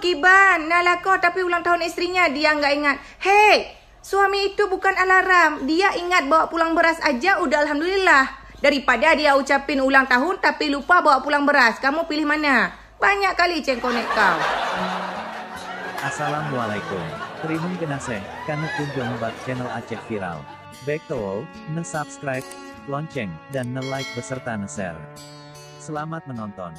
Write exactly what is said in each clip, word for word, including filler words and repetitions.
Kiban, na lakoe tapi ulang tahun istrinya dia nggak ingat. Hei, suami itu bukan alarm. Dia ingat bawa pulang beras aja udah alhamdulillah. Daripada dia ucapin ulang tahun tapi lupa bawa pulang beras. Kamu pilih mana? Banyak kali cengkonek kau. Assalamualaikum. Teurimong geunaséh, ka neukunjong bak channel Aceh Viral. Bék tuwoe, neu-subscribe, lonceng, dan neu-like beserta neu-share. Selamat menonton.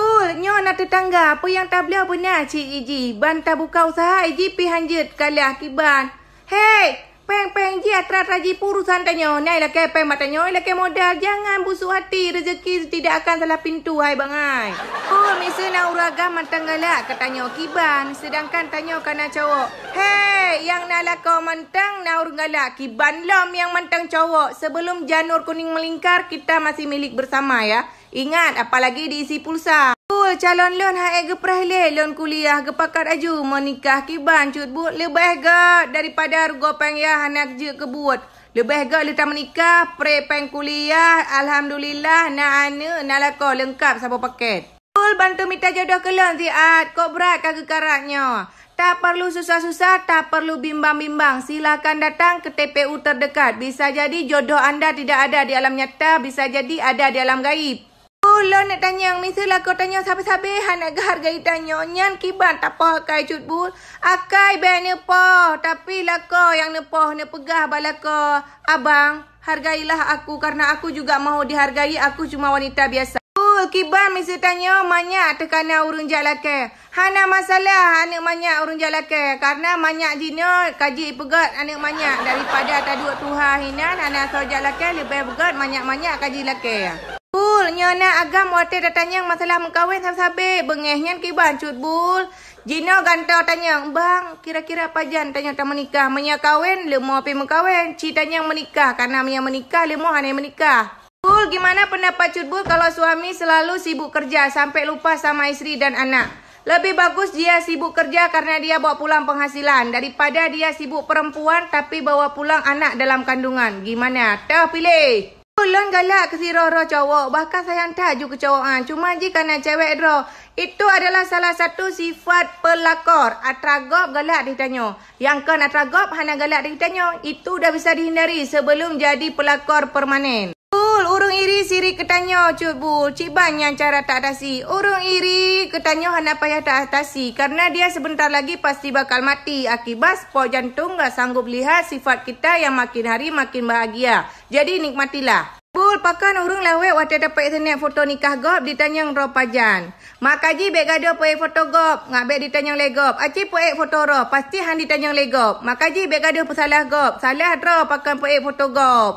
Ul, nyoe na teutangga, peue nyang tabloe beuna cit iji, ban tabuka usaha iji pih hanjeuet kalah kiban. Hei! Péng-péng jih atra-atra jih peurusan tanyoe, na ilakée péng bak tanyoe, ilakée modal, jangan busuk hati, rezeki tidak akan salah pintu hai bangai. Ul, miseue na ureuëng agam mantong galak keu tanyoe kiban, seudangkan tanyoe ka na cowok. Hei, nyang na lakoe mantong na ureuëng galak kiban lom nyang mantong cowok, sebelum janur kuning melingkar kita masih milik bersama ya. Ingat, apalagi diisi pulsa. Ul, calon lôn han ék geupreh lé lôn kuliah geupakat aju meunikah kiban cut buet leubeh gét daripada rugoe péng yah hana jeuet keu buet. Leubeh gét leuta meunikah, preh péng kuliah, alhamdulillah na aneuëk na lakoe leungkap saboh pakét. Ul, bantu mita jodoh keu lôn siat, kok brat ka geukarat nyoe. Tak perlu susah-susah, tak perlu bimbang-bimbang. Silakan datang ke T P U terdekat. Bisa jadi jodoh anda tidak ada di alam nyata, bisa jadi ada di alam gaib. Ulôn neuk tanyong, miseue lakoe tanyoe sabe-sabe hana geuhargai tanyoe, nyan kiban tapoh akai cut buet. Akai bék neupoh, tapi lakoe nyang neupoh, neupeugah bak lakoe, abang, hargailah aku karena aku juga mau dihargai, aku cuma wanita biasa. Ul, kiban miseue tanyoe manyak teukana ureuëng jak lakée. Hana masalah aneuëk manyak ureuëng jak lakée, karena manyak jinoe ka jipeugét aneuëk manyak daripada taduek tuha hinan hana soe jak lakée, leubeh beugét manyak-manyak ka jilakée. Ul, nyoe na agam watée tatanyong masalah meukawen sabe-sabe, beungéh nyan kiban cut bul. Jinoe gantoe tanyong, bang, kira-kira pajan tanyoe tameunikah? Meunyoe kawen, leumo pih meukawen, ci tanyong meunikah, karena meunyoe meunikah, leumo hana meunikah. Bul, gimana pendapat Cut Bul kalau suami selalu sibuk kerja sampai lupa sama istri dan anak? Lebih bagus dia sibuk kerja karena dia bawa pulang penghasilan daripada dia sibuk perempuan tapi bawa pulang anak dalam kandungan. Gimana? Teuh pilih. Ulôn galak keu sidroe-droe cowok, bahkan sayang that ju keu cowok nyan. Cuma jih kana cewek droe. Itu adalah salah satu sifat pelakor. Atra gob galak di tanyoe. Nyang kon atra gob hana galak di tanyoe. Itu dah bisa dihindari sebelum jadi pelakor permanen. Bul, ureuëng iri sirik keu tanyoe, Cut Bul. Cit ban nyan cara taatasi. Ureuëng iri keu tanyoe hana payah taatasi, karena dia sebentar lagi pasti bakal mati akibat spot jantung gak sanggup lihat sifat kita yang makin hari makin bahagia. Jadi nikmatilah. Bul, pakon ureuëng lawét watée tapeuék snap foto nikah gob ditanyong droe pajan. Maka jih bék gadoh peuék foto gob, ngat bék ditanyong lé gob. Aci peuék foto droe, pasti han ditanyong lé gob. Maka jih bék gadoh peusalah gob, salah droe pakon peuék foto gob.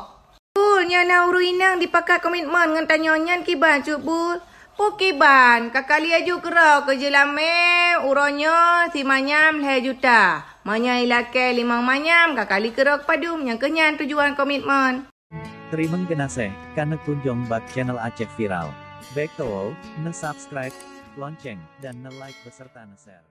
Bul, nyoe na ureuëng inong dipakat komitmen ngon tanyoe nyan kiban, Cut Bul. Peue kiban, ka kali aju keudroe keu jeulamé uroe nyoe si manyam lhée juta. Meunyoe ilakée limong manyam, ka kali keudroe keu padum, nyang keu nyan tujuan komitmen. Teurimong geunaséh, ka neukunjong bak channel Aceh Viral. Bék tuwoe, neu-subscribe, lonceng, dan neu-like beserta neu-share.